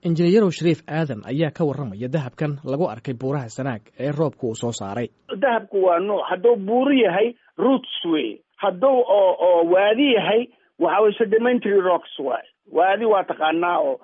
Injineeyarow Shariif Aadan ayaa ka warramaya dahabkan lagu arkay buuraha Sanaag ee roobku uu soo saaray. Dahabku waa nuuc. Hadduu buuru yahay, roots wey. Hadduu oo waadi yahay, waxa way sedimentary rocks waay. Waadi waa taqaanaa oo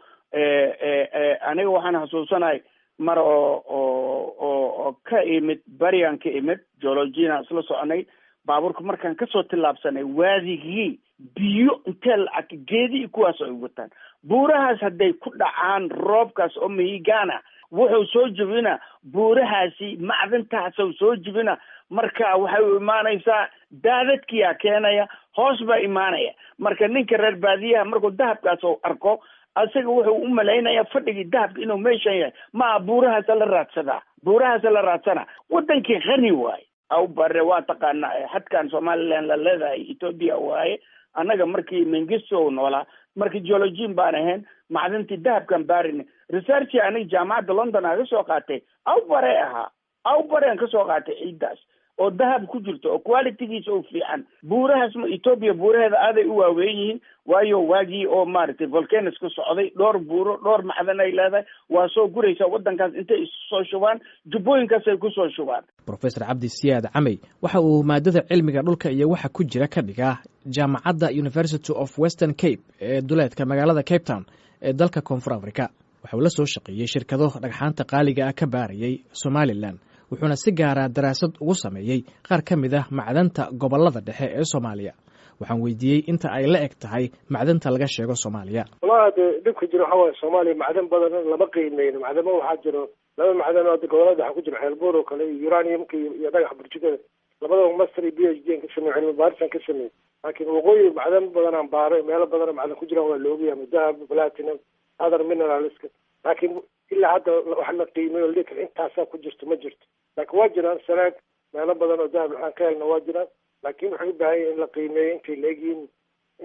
aniga waxaan xasuusanahay mar oo ka imid bariyan, ka imid geologina isla soconay baabuurka. Markaan kasoo tillaabsanay waadigii, biyo intee lacag geedi kuwaas ay wataan buurahaas hadday ku dhacaan roobkaas oo mahigana, wuxuu soo jebina buurahaasi, macdantaasuu soo jebina. Marka waxay u imaanaysaa daadadkiyaa keenaya, hoos baa imaanaya. Marka ninka reer baadiyaha markuu dahabkaas u arko, asaga wuxuu u malaynayaa fadhigii dahabka inuu meeshan yahay. Maa, buurahaasa la raadsadaa, buurahaasa la raadsana. Wadankii qani waaye. Aw Bare waa taqaanaa, xadkan Somaliland la leedahay Ethiopia waaye. Annaga markii Mengistu noolaa, markii geologian baan ahayn, macdintii dahabkan baarin researchi aniga Jaamacadda London aan kasoo qaatay, Aw Bare ahaa. Aw Barean kasoo qaatay ciiddaas oo dahab ku jirto oo qualitygiisa u fiican. Buurahaas ma Ethiopia buuraheeda aaday u waaweyn yihiin, waayo waagii oo maaragtay volcanoes ka socday, dhowr buuro, dhowr macdan ay leedahay. Waa soo guraysaa waddankaas, intay isu soo shubaan jubbooyinkaas ay kusoo shubaan. Professor Cabdi Siyaad Camey waxa uu maadada cilmiga dhulka iyo waxa ku jira ka dhigaa jaamacadda University of Western Cape ee duleedka magaalada Cape Town ee dalka Koonfur Africa. Waxa uu la soo shaqeeyey shirkado dhagxaanta qaaliga ah ka baarayay Somalilan, wuxuuna si gaara daraasad ugu sameeyey qaar ka mid ah macdanta gobollada dhexe ee Soomaaliya. Waxaan weydiiyey inta ay la eg tahay macdanta laga sheego Soomaaliya. Wallahi hade dhibka jiro waxaa waaye, Soomaaliya macdan badan lama qiimeyno. Macdamo waxaa jiro laba macdan oo gobolada dhexe ku jiro, Xeelbuur oo kale iyo uraniumka iyo dhagax burjukada. Labadaba master iyo PhD an ka sameey, cilmi baarisaan ka sameeyey. Laakiin waqooyi macdan badan aan baaray, meelo badan oo macdan ku jiraan waa la ogyahay, dahab, platinum, other mineralska, laakiin ilaa hadda wax la qiimeeyo la dhihi karo intaasaa ku jirto ma jirto. Laakiin waa jiraan Sanaag meelo badan oo dahab aan ka helna waa jiraan, laakiin waxay u baahan yihin in la qiimeeyo intay la egyihiin,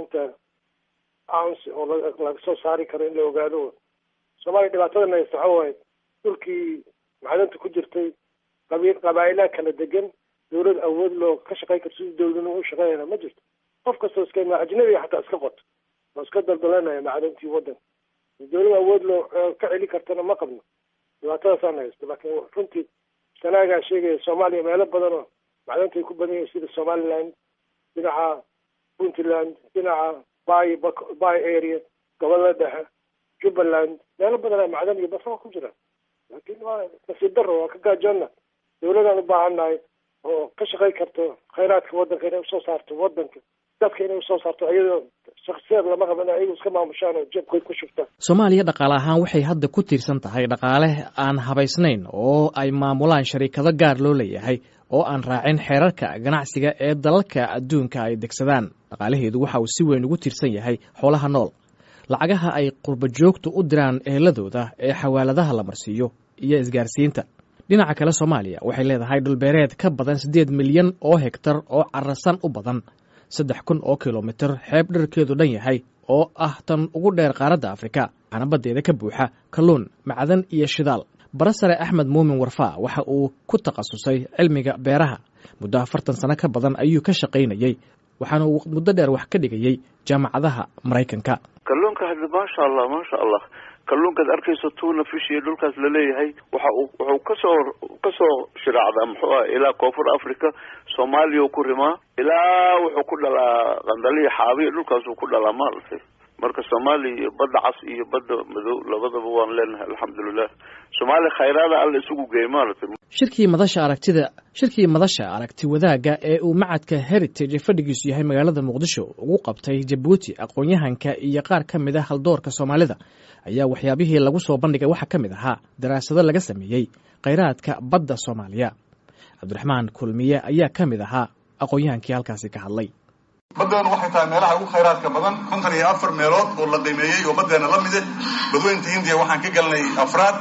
inta ounce oo laga soo saari karo in la ogaado. Soomaaliya dhibaatada haysta waxa waaye dhulkii macdanta ku jirtay qabiil qabaa'ilaha kala degan. Dawlad awood loo ka shaqeyn karto sidii dawladnimo u shaqeynayna ma jirto. Qof kastoo iska ima ajnabiga xataa iska qoto oo iska daldalanaya macdantii waddanka. Dawlad awood loo ka celi kartana ma qabno. Dhibaatadaasaan haysto. Laakiin runtii Sanaagaa sheegaya, Soomaaliya meelo badan oo macdanta ay ku badan yihiin, sida Somaliland, dhinaca Puntland, dhinaca Bay area, gobolada dhexe, Jubbaland, meelo badanaa macdan iyo batrool ku jiraan. Laakiin waa nasiib daro, waa ka gaajoonna. Dawladaan u baahannahay oo ka shaqayn karto khayraadka waddanka inay usoo saarto waddanka, dadka inay usoo saarto, iyadoo shaksiyaad lama rabo in ayagu iska maamushaan oo jeebkood ku shubtaan. Soomaaliya dhaqaale ahaan waxay hadda ku tiirsan tahay dhaqaale aan habaysnayn oo ay maamulaan shariikado gaar loo leeyahay oo aan raacin xeerarka ganacsiga ee dalalka adduunka ay degsadaan. Dhaqaalaheedu waxa uu si weyn ugu tiirsan yahay xoolaha nool, lacagaha ay qurba joogtu u diraan eheladooda ee xawaaladaha la marsiiyo iyo isgaarsiinta. Dhinaca kale, Soomaaliya waxay leedahay dhulbeereed ka badan 8 milyan oo hegtar oo carasan u badan, 3000 oo kilomitir xeeb dherkeedu dhan yahay oo ah tan ugu dheer qaaradda Afrika, waxaana baddeeda ka buuxa kalluun, macdan iyo shidaal. Barasare Axmed Muumin Warfaa waxa uu ku takhasusay cilmiga beeraha. Muddo 40 sano ka badan ayuu ka shaqaynayey, waxaana uu muddo dheer wax ka dhigayey jaamacadaha Maraykanka. Kalluunka hadda, maasha Allah, maasha Allah, kalluunkaad arkayso, tuna fish iyo dhulkaas laleeyahay, waxa uu wuxuu kasoo shiraacdaa, muxuu ah, ilaa Koonfur Africa, Soomaaliya ku rimaa, ilaa wuxuu ku dhalaa Qandaliya, Xaabiya, dhulkaasuu ku dhalaa, maaragtay. Marka Soomaaliya iyo Badda Cas iyo Badda Madow labadaba waan leenahay, alxamdulilah. Soomaaliya khayraada Alla isugu geey, maaragtay. Shirkii madasha aragti wadaagga ee uu macadka Heritage ee fadhigiisu yahay magaalada Muqdisho ugu qabtay Jabuuti aqoon-yahanka iyo qaar ka mid a haldoorka Soomaalida ayaa waxyaabihii lagu soo bandhigay waxaa ka mid ahaa daraasado laga sameeyey khayraadka badda Soomaaliya. Cabdiraxmaan Kulmiye ayaa ka mid ahaa aqoon-yahankii halkaasi ka hadlay. Baddeenu waxay tahay meelaha ugu khayraadka badan, 54 meelood oo la qiimeeyey oo baddeena la mide. Badweynta Hindiya waxaan ka galnay afraad,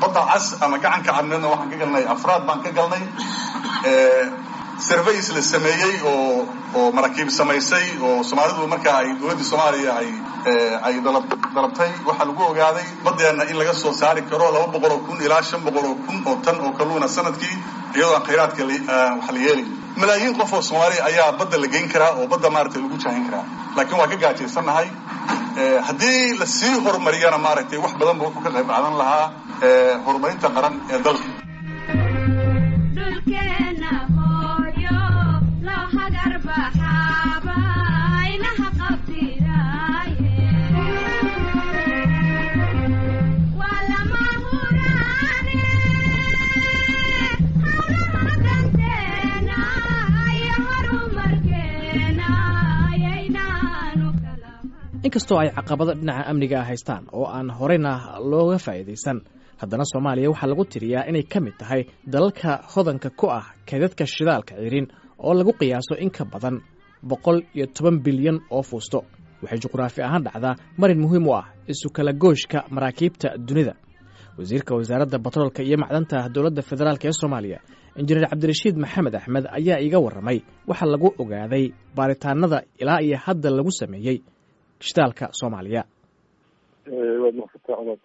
Badda Cas ama Gacanka Cadmeedna waxaan ka galnay afraad baan ka galnay. Surveys la sameeyey oo maraakiib samaysay oo Soomaalidu markaa ay dowladdii Soomaaliya ay dalabtay, waxaa lagu ogaaday baddeena in laga soo saari karo 200,000 ilaa 500,000 oo tan oo kalluuna sanadkii, iyadoo aan khayraadka wax la yeelayn. Malaayiin qof oo Soomaaliya ayaa badda la geyn karaa oo badda, maaragtay, lagu jaahin karaa, laakiin waa ka gaajaysannahay. Haddii lasii horumariyana, maaragtay, wax badan ba wuxuu ka qayb qaadan lahaa horumarinta qaran ee dalka. Dhulkeena hooyo loo hagar baxaaba inaha qabtiraaye, waa lama huraane hawlaha danteena iyo horumarkeena yaynaanu kala. Inkastoo ay caqabado dhinaca amniga ah haystaan oo aan horeyna looga faa'iidaysan, haddana Soomaaliya waxaa lagu tiriyaa inay ka mid tahay dalalka hodanka ku ah kaydadka shidaalka cirin oo lagu qiyaaso in ka badan 110 bilyan oo fuusto. Waxay juqraafi ahaan dhacdaa marin muhiim u ah isu kala gooshka maraakiibta dunida. Wasiirka Wasaaradda Batroolka iyo Macdanta Dowladda Federaalk ee Soomaaliya, Injineer Cabdirashiid Maxamed Axmed, ayaa iiga warramay waxaa lagu ogaaday baaritaanada ilaa iyo hadda lagu sameeyey shidaalka Soomaaliya. Waad mahadsantahay, Colaad.